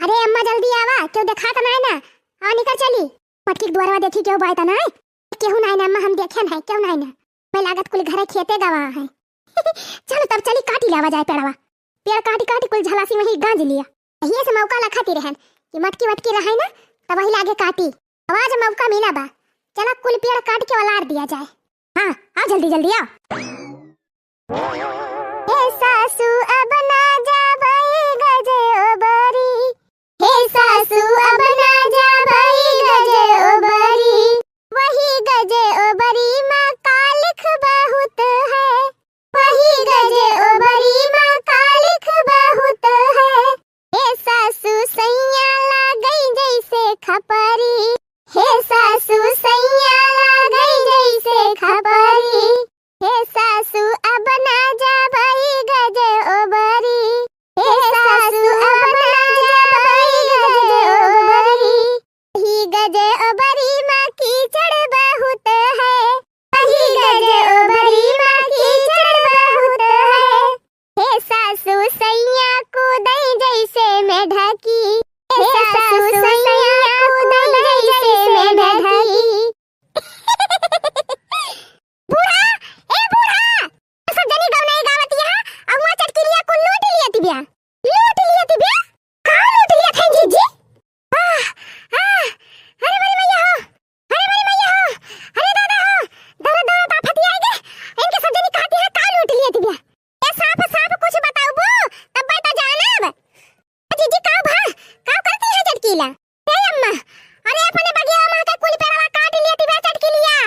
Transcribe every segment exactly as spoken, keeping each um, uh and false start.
अरे अम्मा, जल्दी आवा, केहू देखात नाहीं ना। आ, निकर चली। मटकी के दुआरवा देखी, केहू बाय त नाहीं? केहू नाहीं ना अम्मा, हम देखे नाहीं, केहू नाहीं ना। मैं लागत कुल घरे खेते गवा है। चलो तब चली, काटी लावा जाए पेड़वा। पेड़ काटी काटी कुल झलासी वहीं गांज लिया। यही से मौका लखाती रहन कि मटकी वटकी रहे ना, तब वही लागे काटी। आवाज मौका मिला बा, चला कुल पेड़ काट के वलार दिया जाए। हाँ, आओ जल्दी जल्दी आओ। ए सासू अब ना जाबई गजे ओबरी। हे सासू अब ना जाबई गजे ओबरी। वही गजे ओबरी मा कालिख बहुत है। वही गजे ओबरी मा कालिख बहुत है। हे सासू सैया लागई जैसे खपरी। हे सासू सैया लागई जैसे खपरी। हे सासू अब ना जाबई गजे ओबरी। हे सासू अब ना जाबई गजे ओबरी। ही गजे ओबरी मा कीचड़ बहुत है। ही गजे ओबरी मा कीचड़ बहुत है। हे सासू सैया कूदई जैसे में ढकी। हे सासू सैया कूदई जैसे में ढकी। बूढ़ा, ए बूढ़ा, सब जनी गवनई गावत यहाँ, अब वहाँ चटकिलिया कुल लूट लिया तिबिया। लूट लिया तिबिया? का लूट लिया था जीजी? आह, आह, अरे मोरी मैया हो, अरे मोरी मैया हो, अरे दादा हो, दर्द दर्द आफत आई गे, इनके सब जनी कहती है का लूट लिया तिबिया? ए साफ साफ कुछ बताउबू, तब बता जानब। जीजी काउ भा, काउ करती है चटकीला? ए अम्मा, अरे अपने बगिया मा के कुल पेड़वा काट लिया तिबिया चटकीलिया।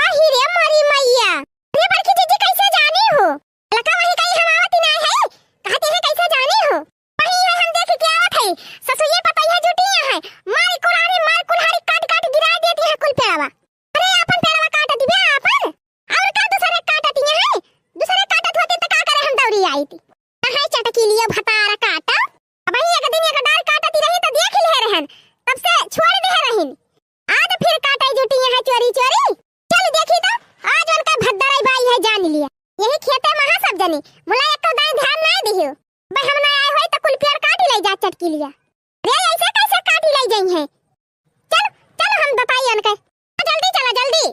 आही रे मोरी मैया, रे बड़की जीजी कैसे जानी हो? लका वही कहीं हम आवती ना है, कहती है कैसे जानी हो? वही है हम देख के आवत है, ससुइये पतैया जुटी है, मारी कुल्हाड़ी, मार कुल्हाड़ी काट काट गिरा देती है कुल पेड़वा। अरे अपन पेड़वा काट दिबे अपन, और का दूसरे काटती है, दूसरे काटत होती तो का करे हम दौड़ी आई थी। कहाँ चटकीलिया भतार काटा, अब एक दिन एक डार काटती रही तो देख ले रहन, तब से छोड़ दे रहीन। आज फिर काटे जुटी है चोरी चोरी। चल देखी तो, आज उनका भद्दराई बाई है जान लिया। यही खेते मा सब जनी, मुला एको दाई ध्यान नाहीं दिहियो। बे हम ना आए होई तो कुल पेड़ काटी ले जा चटकीलिया। रे ऐसे कैसे काटी ले जाई है? चल, चल हम बताई उनके। जल्दी चला, जल्दी।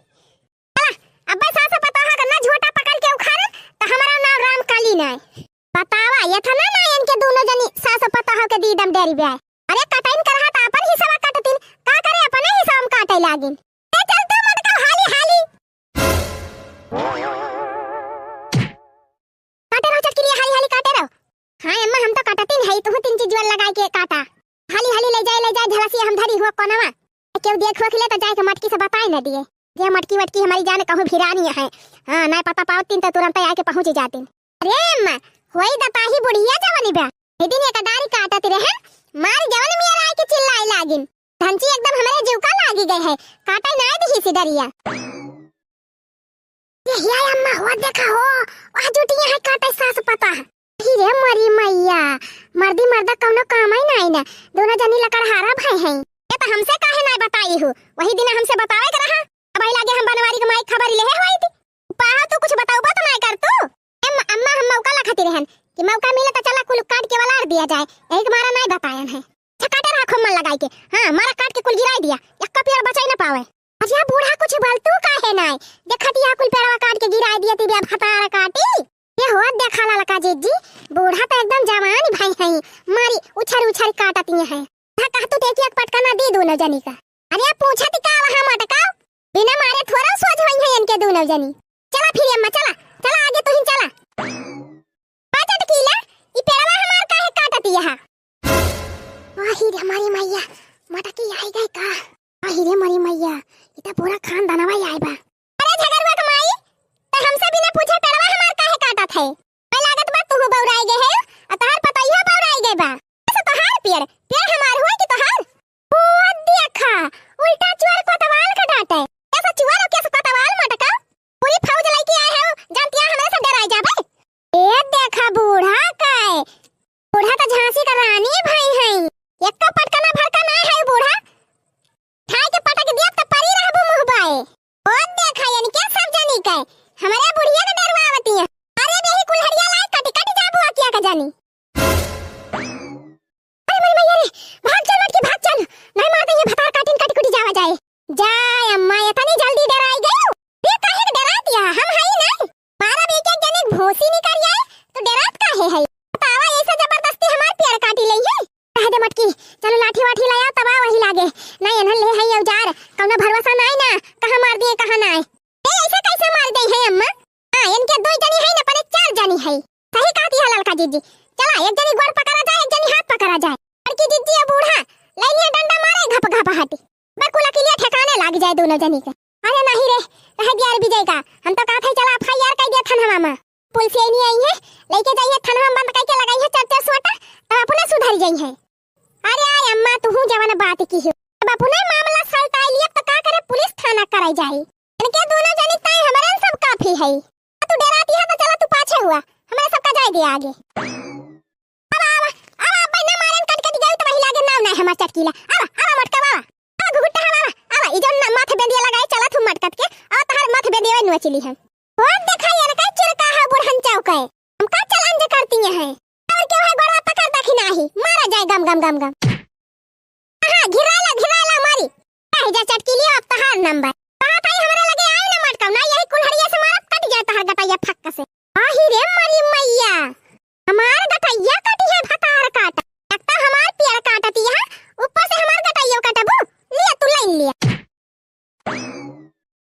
चला, अब्बे सास पतोह का ना झोटा पकड़ के उखाड़न, तो हमारा नाम राम काली नाहीं। बतावा, ये था ना, ना इनके दोनों जनी सास पतोह के दीदम डेरी ब्याह। अरे कटइन करहा त अपन हिस्सा काटतिन, का करे अपने हिस्सा में काटे लागिन। ए चल तू मटका हाली हाली। काटे रहो चटकिलिया हाली हाली काटे रहो। हाँ अम्मा हम तो काटतिन है, तू तीन चीज जुआल लगाई के काटा। हाली हाली ले जाए ले जाए झलसिया हम धरी हुआ कोनवा। केहू देख हुआ खिले तो जाए के मटकी से बताए न दिए। जे मटकी वटकी हमारी जान कहूँ भिरानी है। हाँ ना पता पावतिन तो तुरंत आके पहुँच जातिन। अरे अम्मा, होई दताही बुढ़िया जवनी बा। ए दिन एक डारी काटत रहन, मार जवन मियर आए के चिल्लाए लागिन। धनची एकदम हमरे जीव का लागी गए है, काटे ना दिही सिदरिया। ये हिया अम्मा हो देखा हो, वह जुटिया है काटे सास पतोह। ही रे मोरी मैया, मर्दी मर्दा कौनो काम ही नाई ना, दोनों जनी लकड़हारा भय हैं। ये तो हमसे काहे ना बताई हो, वही दिन हमसे बतावे के रहा। अब आई लागे हम बनवारी के माई खबर ले होई थी। पाहा तू कुछ बताऊ बात नाई कर तू। ए म-, अम्मा हम मौका लखाती रहन कि मौका मिले तो चला कुल काट के वलार दिया जाए, यही के मारा नाई बतायन है। अच्छा काटे रहा खूब मन लगाई के, हाँ मारा काट के कुल गिराई दिया, यक्का पियर बचाई ना पावे। अच्छा बूढ़ा कुछ बोल तू काहे नाई, देखती है कुल पेड़वा काट के गिराई दिया ती भतार काटी। ये होत देखा ललका जीजी, बूढ़ा तो एकदम जवान भई है, मारी उछर उछर काटती है। धा कह तू देखी एक पटकना दी दोनों जनी का। अरे पूछा ती का वहाँ मटका, बिना मारे थोड़ा सोझ होई है इनके दोनों जनी। चला फिर अम्मा चला, चला आगे तू ही चला। पाचट कीला, ई पेड़वा हमार काहे काटती यहाँ? आही रे हमारी मैया, मटकी आई गई का? आही रे हमारी मैया, ई तो पूरा खानदानवा ही आए बा। अरे झगड़ुआ के माई, ते हमसे बिना पूछे पेड़वा हमार काहे काटत है? मैं लागत बा तू बौराई गए है, आ तहार पतैया बौराई गए बा। ऐसा तोहार पेड़, पेड़ हमार हुआ कि तोहार? ओ देखा, उल्टा चुअर कोतवाल का डांटे। कैसा चुअर और कैसा कोतवाल मटका? पूरी फौज लेके आए हो, जानती है हमरे से डराई जाबे। ए देखा बूढ़ा का है, बूढ़ा तो झांसी का रानी भाई है। एको पटकना भरका ना है बूढ़ा, खाए के पटक दिया तो परी रहबू मुँह बाए। ओ देखा इनके सब जनी के, हमरे बुढ़िया के डरवावती है। अरे बेही कुल्हड़िया लाए कटी कटी जाबू अकिया के जानी। दोनों जनी के। अरे नहीं रे, कहे दिया रे विजय का, हम तो कहत है चला एफ आई आर कइ दिया थाना में। पुलिस ये नहीं आई है, लेके जाइए थाना में बंद करके लगाई है चार चार सोटा, तब अपने सुधर जाई है। अरे आय अम्मा, तू हूँ जवन बात की हो। अब अपने मामला सलटाई लिया तो का करे, पुलिस थाना कराई जाए। इनके दोनों जनी ताई हमारे सब काफी है। तू डराती है तो चला तू पाछे हुआ, हमारे सबका जाए दे आगे। अब आवा, अब आप बहिना मारन कट कट गई तो वही लागे नाव नहीं हमार चटकीला। आवा, आवा मटका आवा, आवा घुघुट्टा आवा, आवा, आवा, ई जौन न-, माथे बेंदिया लगाई चला तू मटकत के, और तहार माथे बेंदिया नोचली है। वो देखा ये लगा चुरका है बुढ़न चौके, हमका चैलेंज करती है। और क्यों है गोड़वा पकड़ दखी नाही, मारा जाए गम गम गम गम। हाँ, घिराला, घिराला मारी। कह जा चटकीलिया, अब तहार नंबर। कहा ताई हमरे लगे आई ना मटकाऊ, ना यही कुल्हड़िया से मारब, कट जाए तहार गटैया फक्क से। आही रे मरी मैया, हमार गटैया कटी है भतार काट। एक तो हमार पियर काटती है, ऊपर से हमार गटैया काटबू। लिया तू लाइन लिया।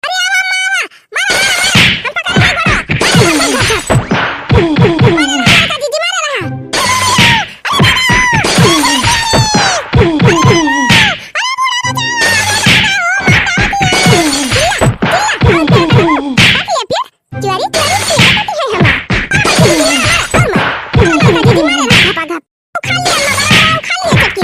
अरे आवा, आवा, आवा, मारा, मारा, मारा, हम पकड़ ले, मारा, मारा, मारा, मारा, मारा, जीजी, मारा रहा। चोरी, चोरी, चोरी है हमार। मारा, जीजी, मारा, मारा, घपा घप। खा लिया, मारा, खा लिया, चटकी।